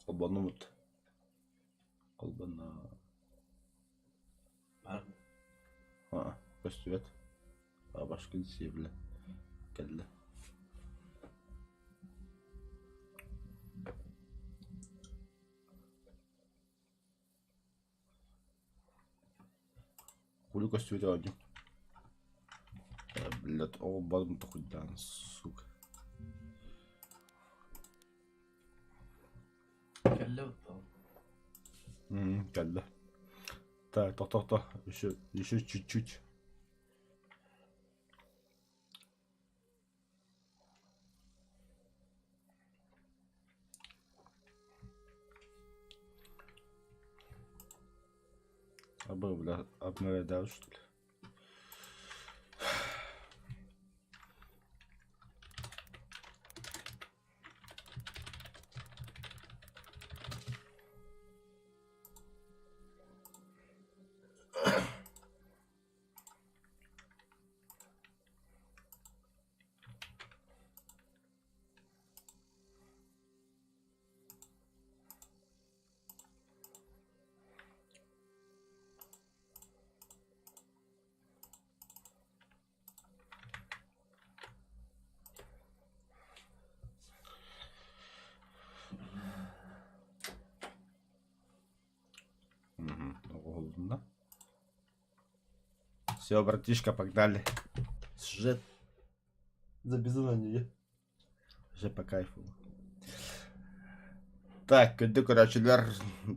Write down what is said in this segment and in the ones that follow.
Холбоннубут. Холбонно. Бар. Аа, көстүбэт. Башкын сиэбилэ кэллэ. Хули көстүбэтэ оонньуу. Блядь, оҕо балым тохуйдаан, сука. Кэллэ оттон. Кэллэ. Так, тохто, еще, еще чуть-чуть. Абы, бля, обновляю, что ли? Угу. Все, братишка, погнали. Сюжет. За безумие. Уже по кайфу. Так, күндү көрөөччүлэр,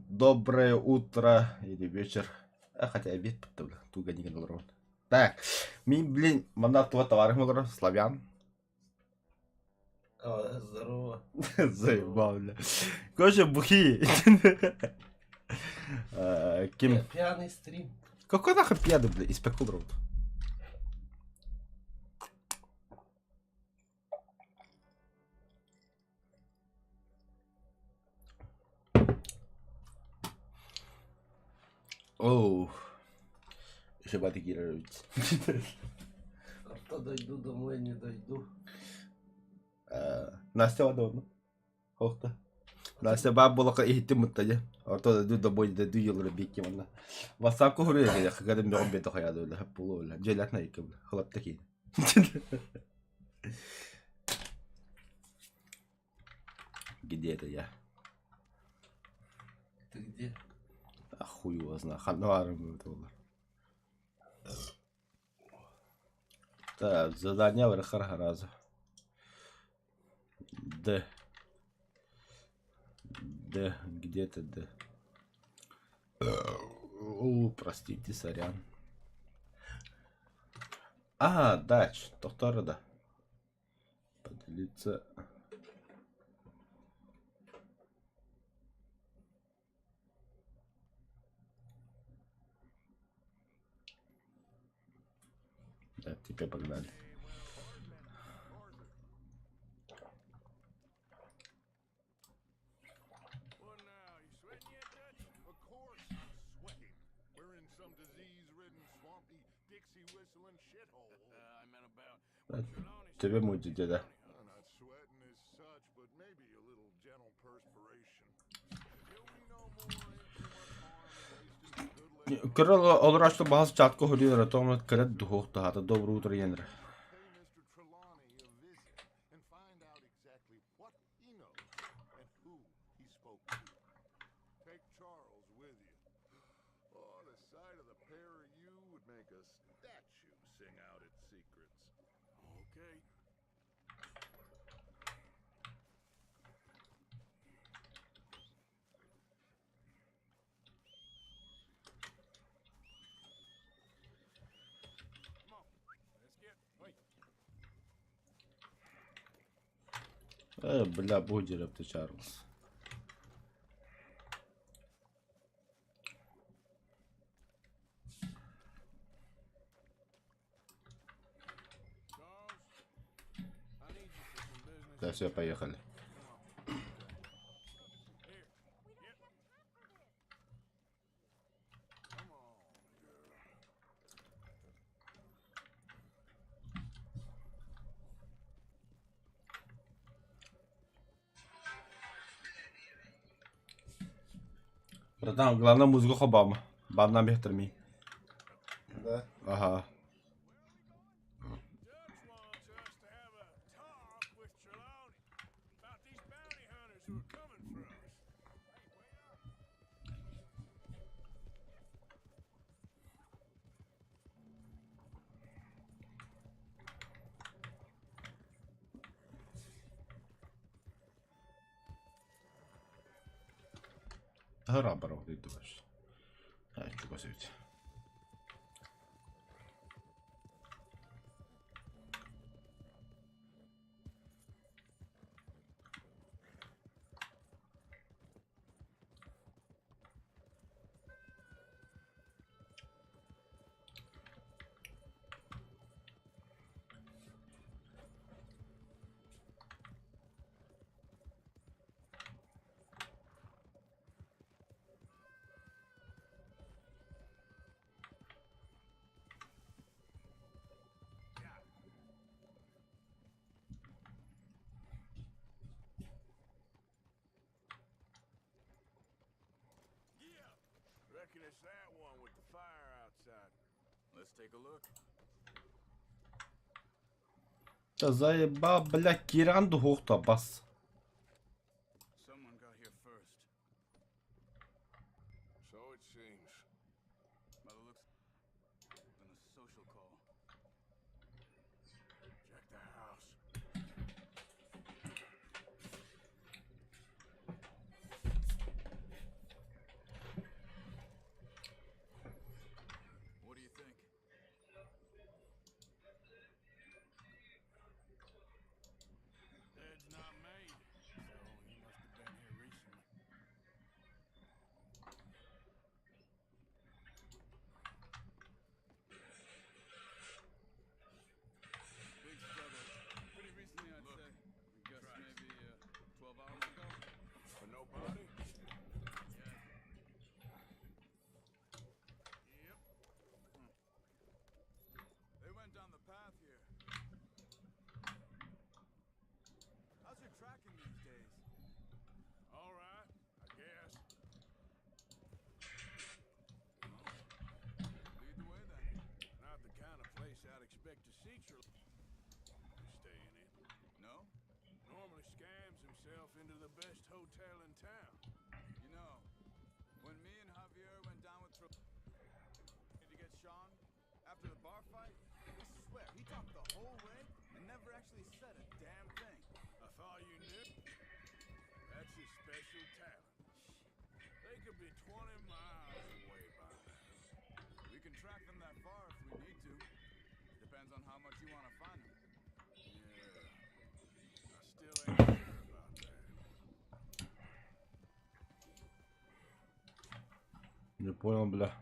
доброе утро или вечер. А, хотя обед бля, туга не олоробун. Так, мин, блин, манна туга товарым олорор, славян. А, здорово. Заебал, бля. Короче, бухи. Ким? Пьяный стрим. Какой нахуй пьяный, бля, испекул рот. Оу. Еще баты киирэр Орто дойду домой не дойду. Настя одно. Хохта. Настя баар буолака иһиттим мытта дьэ. Орто дойду домой не дойду елора биикки манна. Ватсапка хуруйа кыгадым бөҕүм бетэ хаяды бля пулу бля. Дьиэлээх найыкка бля. Хылатта киин. Где это я? Ты где? А хуй его знает. Ханна баарым буолар. Так, задание барахар хараза. Д. Д. Где-то Д. О, простите, сорян. А, дач, тохтор да. Поделиться. Да, теперь погнали. Тебе мой деда. Кыра олорашты баһас чатка хөрүөр тоҥот кыра дуһуох таһата доброе утро енер. Э, бля, будь ты Чарльз. Да, все, поехали. Братан, главное музыка хобама. Банна бехтерми. Да. Ага. Ыраабар дойдубар. Чугас эбит. Да заеба, бля, киран духухта бас. Не понял, бля.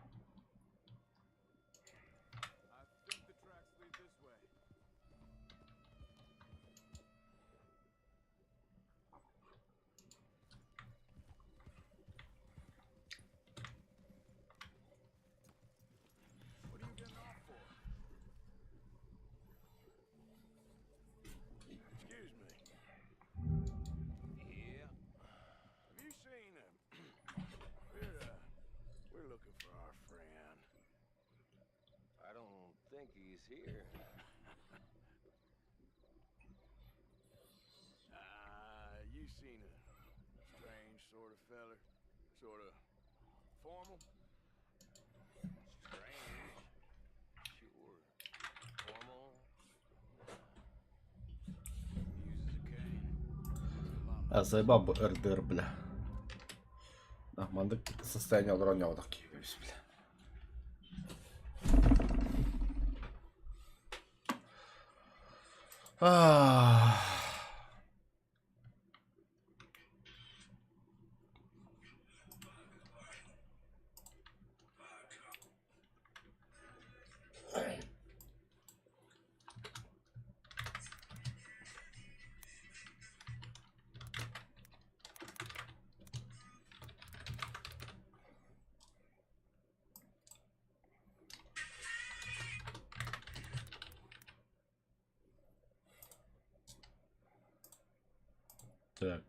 А заебал бы РДР, бля. Маннык состояние олорон киһи бля. Ах. Так.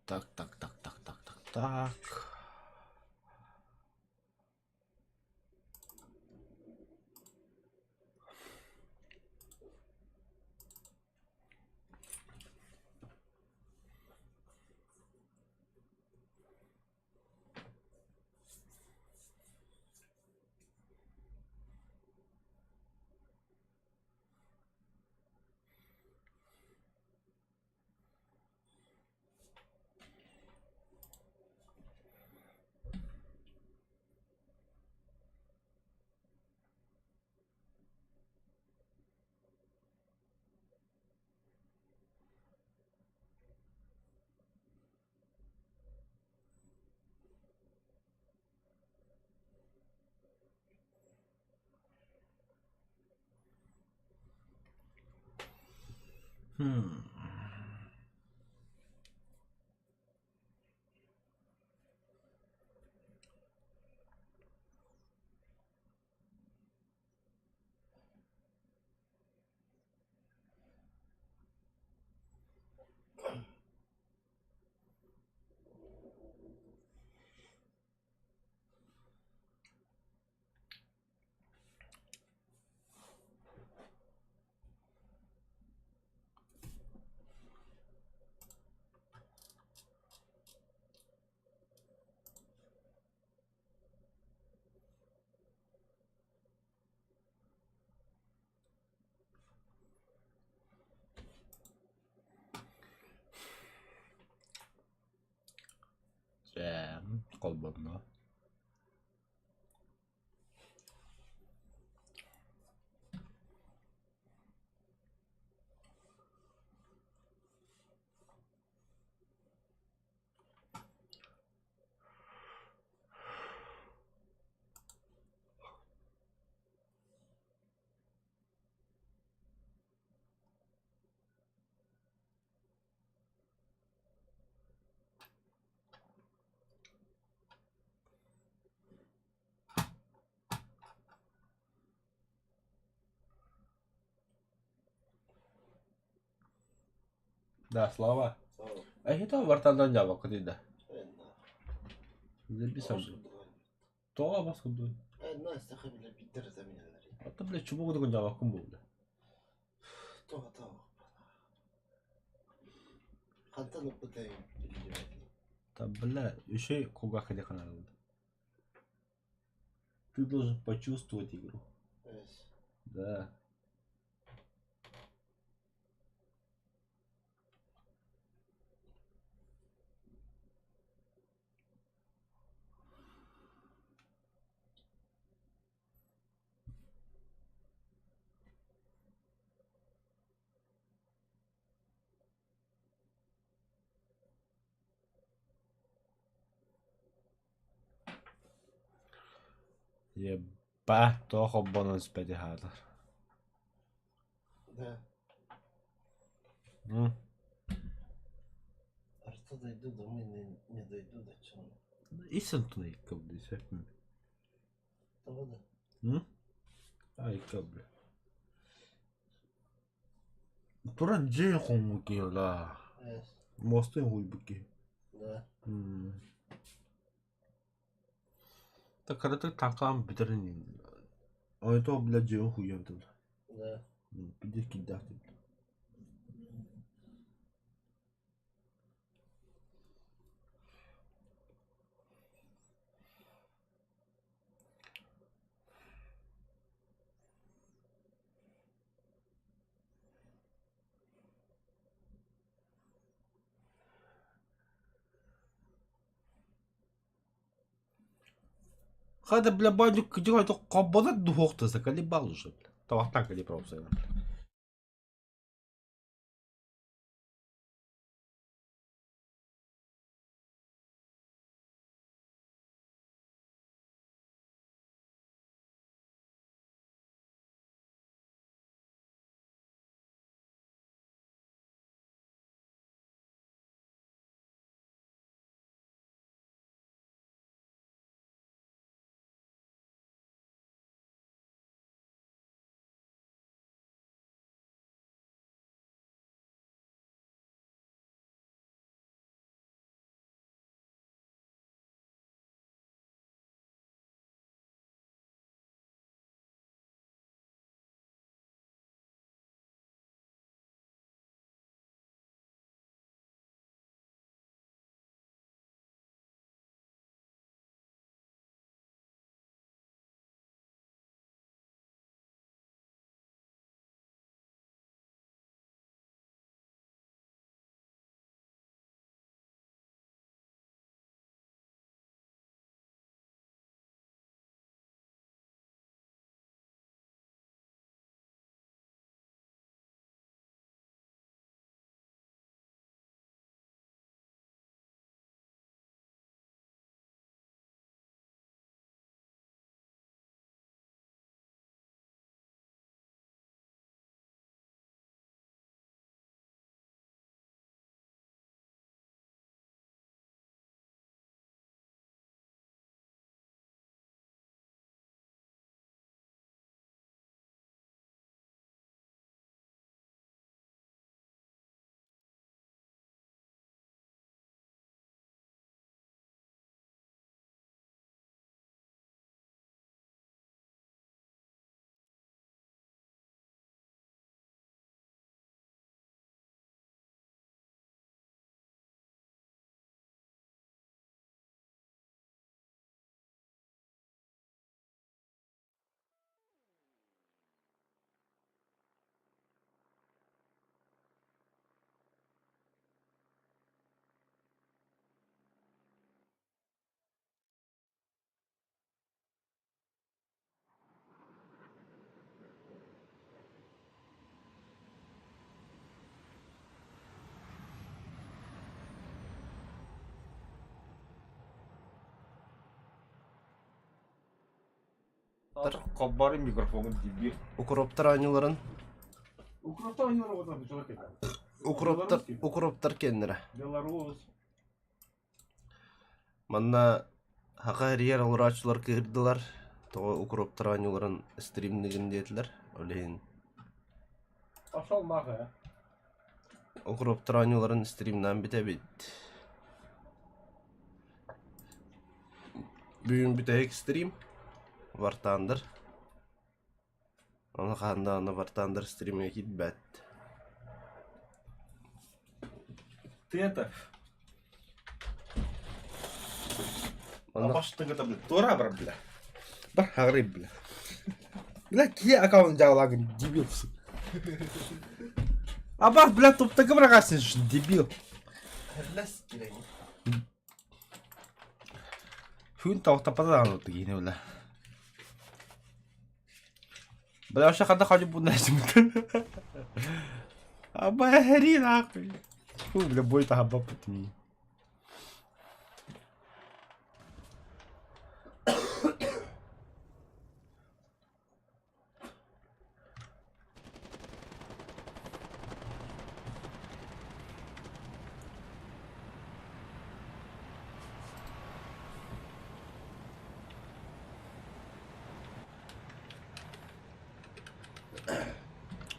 Так, так, так, так, так, так. Так. Хм. Дьэ, холбонно. Да, Слава. А это вартандан жабак да. Записал. Тоҕо бас курдук. Ата бля чубук курдук жабаккын буолла. Та бля, еще куга надо. Ты должен почувствовать игру. Да. Ебать, тоҕо холбонон испэти хаалар. Да. М? А что дойду, домой не дойду до чего. Ис онтон иккабды сөп. Того да. М? А иккабы. Туран дьиэ хоҥмут киһи ла. Мостун хуйбут киһи. Да. М. Так кыратык таҥхаан бүтэрин ойто бля дьиэҕин хуйуом этэ. Да. Пиздец кирдээх диэн. Хата бля бандик где-то холбонот духовка заколебал уже бля. Табахтан калибровся. Холбоору микрофоҥун дибиир. Укроптар оонньууларын Укроптар оонньуулара оҕотон дьоно кэлэр. Укроптар укроптар кэннэрэ. Беларусь. Манна Саха эрийэр олорооччулар кыыһырдылар, тоҕо укроптар оонньууларын стримныгын диэтилэр, ол иһин Пошел нахуй, а. Укроптар оонньууларын стримнаан бүтэбит. Бүгүн бүтэһик стрим Вартандер. Ону хаһан даҕаны Вартандер стримҥэ киирбэт. Ты это... Онно Абаштыгыта, бля, туора бар, бля. Бар, хаҕырый, бля. Бля, кие аккаунт дьаалаагын, дебил, сука. Абас, бля, туптагы быраҕасын, дебил. Херлес кирэҥ. Күн тоохтоппото даҕаны киһини бля. Бля, вообще ханна ходим буду Абари нахуй. Фу, бля, бой таһабаппыт мии.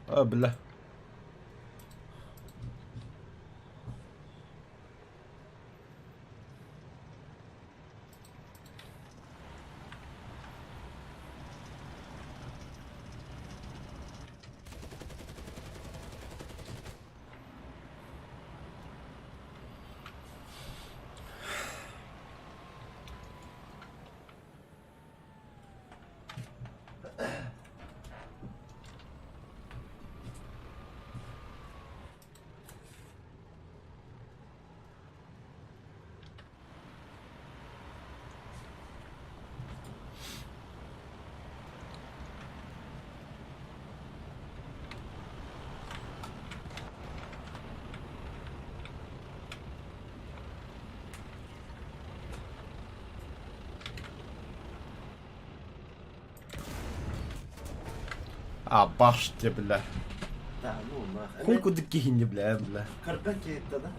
А, бля. А, башня, бля. Да, ну нах. Хуй кудык киһини, бля, бля. Көрбөт киһиттэ да.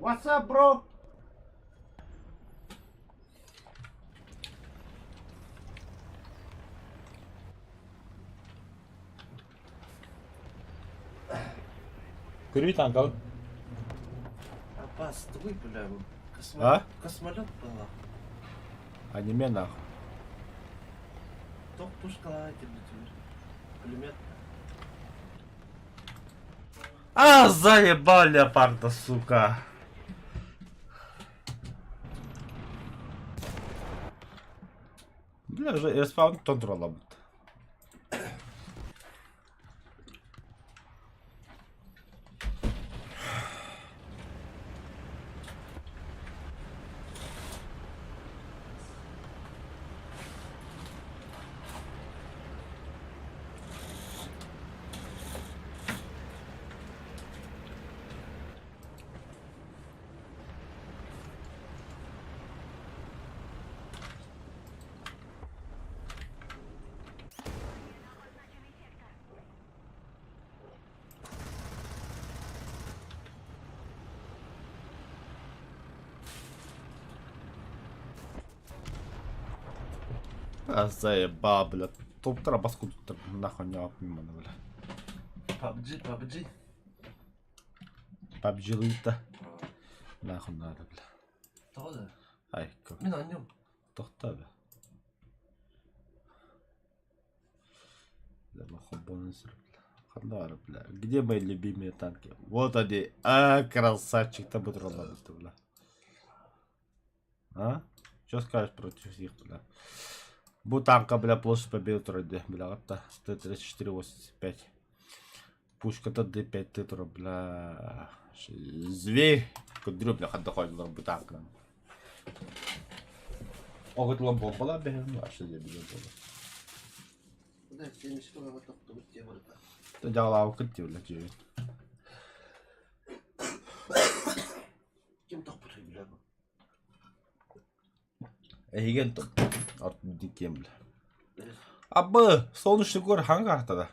What's up, bro? Көрүү танкал. Апас, твой, бля, А? Космолет была. Аниме нахуй. Топ пушка Пулемет. А, заебал леопарда, сука. Бля, уже респаун контрола будет. А, заебал, бля. Топтара баску нахуй не мимо, бля. PUBG, PUBG. PUBG лыта. Нахуй надо, бля. Тоҕо да? Айка. Мин оонньуум. Тохтоо бля. Бля, бля. Ханна бля. Где мои любимые танки? Вот они. А, красавчик, там бля. А? Что скажешь против них, бля? Бу танка, бля, площадь победы турар дии, бляҕыт да. Т-34-85. Пушката Д5 турар, бля. Зверь. Көрдөрүө, бля, ханна хойдулар бу танканан. Оҕотулан буолбалаа бэһин, вообще дебиле буолар. Да, 70 тохтубут дии барыта. Дьаҕалаабыккыт дии, бля, дьиэбит. Ким тохпутуй бля бу? Эһиги онтон ордук киэн бля. Абы, солнечный город хаҥа картада.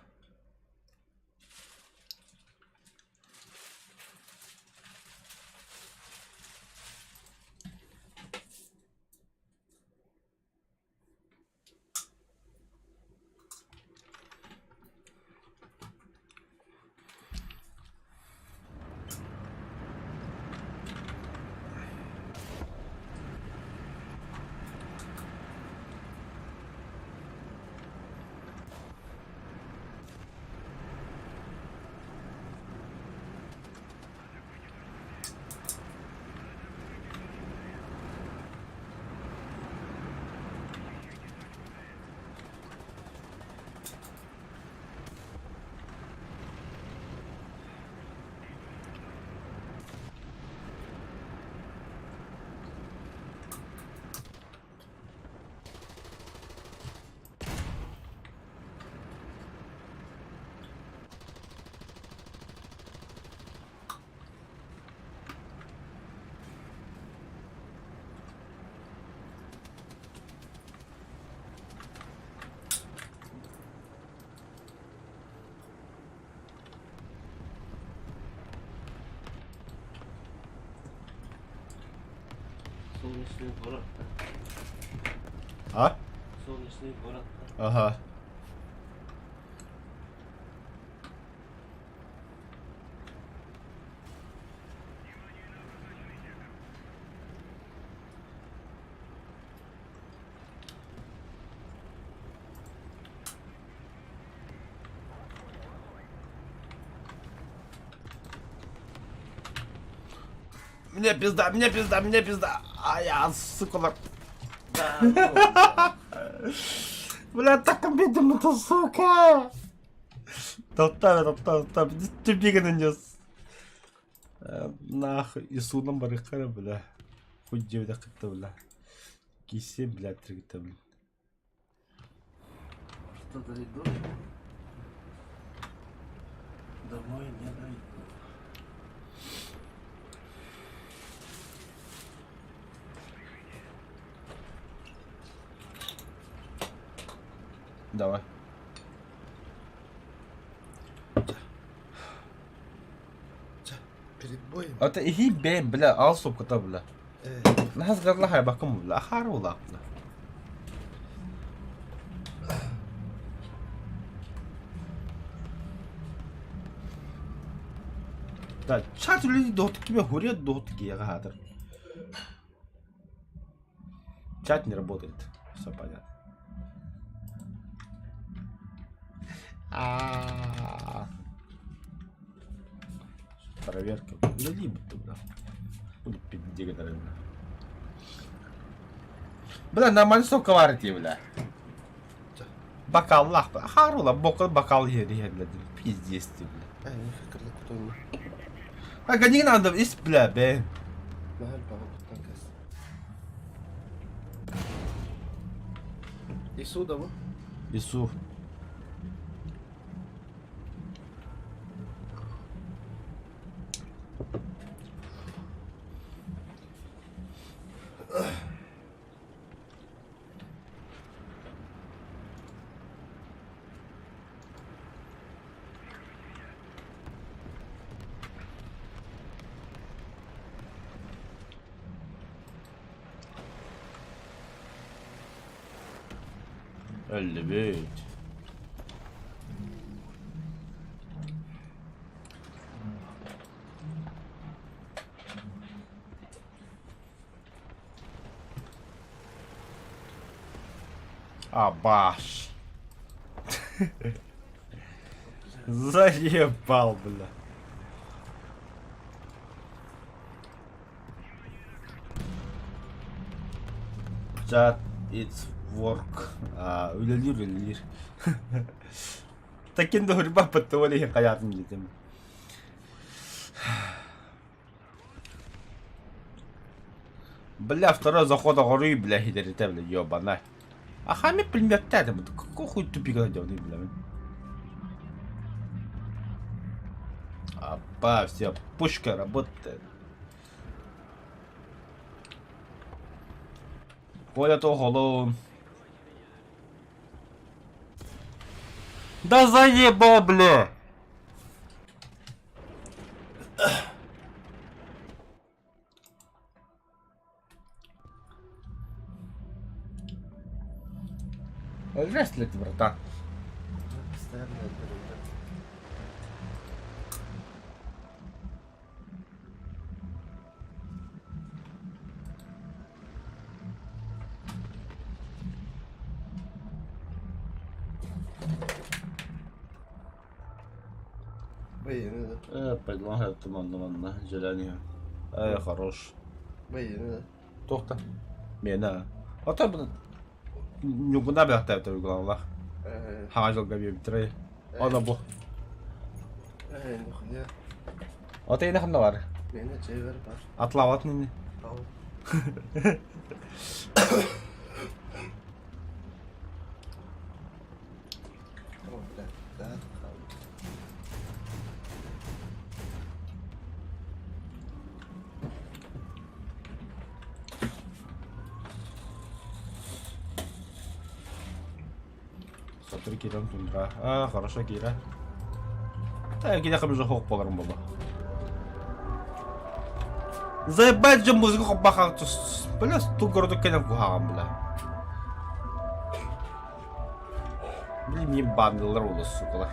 Солнечный город. А? Солнечный город. Ага. Мне пизда, мне пизда, мне пизда. А я, сука, Да, Бля, так обидно, это сука. Топтали, топтали, топтали. Ты нанес. Нахуй, и судом барыхара, бля. Хоть девять как-то, бля. Кисе, бля, тригта, бля. Что дойду? Домой не дойду. Давай. Перед боем. А это иһи бэйм, бля, ал сопката, бля. Нахас гарла хайбакым, бля, ахар ула, бля. Да, чат үлэли доһут киме хурия доһут киэҕэ хаатыр. Чат не работает. Все понятно. А. Проверка. Үлэлии бутта, бля. Буду пиздега, бля. Бля, нормально сока варите, бля. Бокаллаах, бля. Харула, бокал, бокал иһэр иһэр, бля. Пиздец ты, бля. Ай, не фикрлы кутуйма. А не надо, ис, бля, бэ. Махал баҕа кас. Ису да бу? Ису. Өллүбүт. Абаш. Заебал, бля. Chat it's work. Аа, үлэлиир үлэлиир. Такин да хурбаппыт ол иһин хайаатын диэтим. Бля, второй заход оҕоруй, бля, хидерите, бля, ёбана. А хами пулеметтэ, какой хуй тупик делай, бля. Апа, все, пушка работает. Коля то холон. Да заебал, бля! Жесть ли ты, братан? Постоянно это Э, манна манна дьэлээн Э, хорош. Туохта? Миэнэ. Ото бу ньугуна бэхтээбитэ уйгулааллах. Хаҥа дьылга биэрбиттэрэй. Оно бу. Ото ини ханна бар? Атлаабат ини. Сотору киирэн тундра. А, хорошо киирэ. Та киһиэхэ уже хоп буоларым буолла. Заебать же музыка хоппаха бля ту городок кэлэн куһаҕан бля. Блин, не бандылар олус сукалар.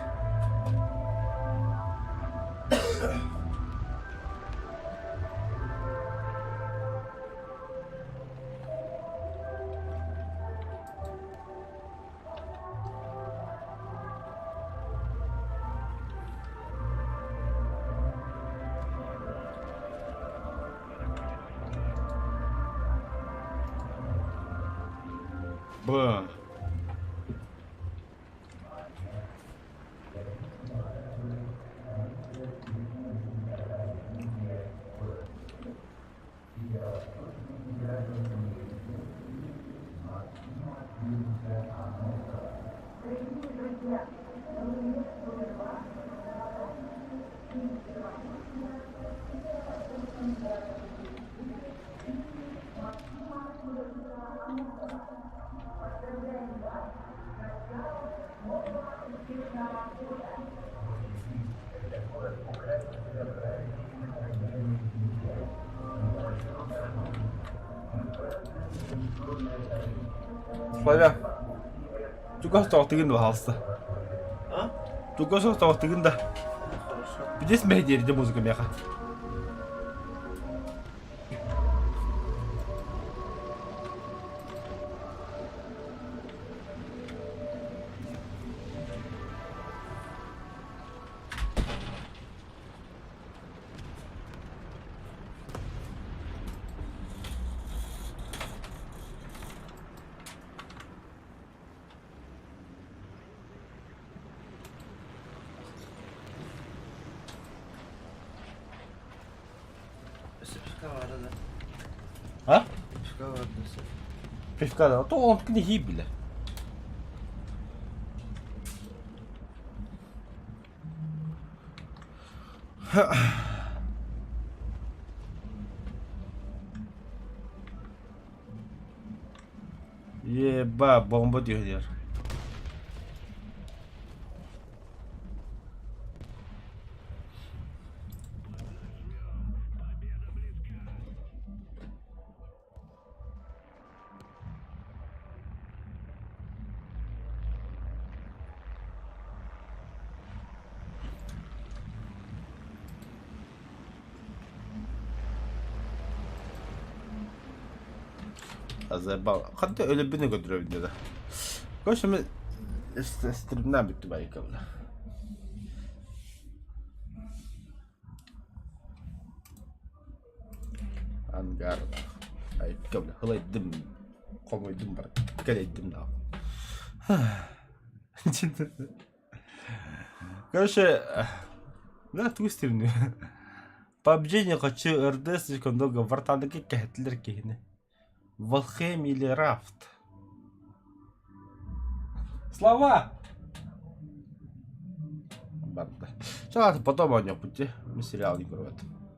Б. Славя, чугас тоҕо дуо хаалса? А? Чугас тоҕо тыгын да. Хорошо. Билес мэһдиэрдэ музыка миэхэ. Өссө пивка баара да. А? Пивка баар да өссө. Пивка да. То он книги бile. Еба, бомба diyor. Azerbaycan. Hatta öyle birini götürebildi de. Koşumu streamden bitti belki abla. Ангар. Ay kabla. Hılay dım. Хомуйдум бар. Кэлэйдим да. Короче, да, тугу стримнүү. PUBG не хочу, РД слишком долго вартаныгы кэһэтилэр киһини. Valheim или Raft? Слова! Барда. Чаҕат потом оонньуохпут дии. Сериал не көрбөт.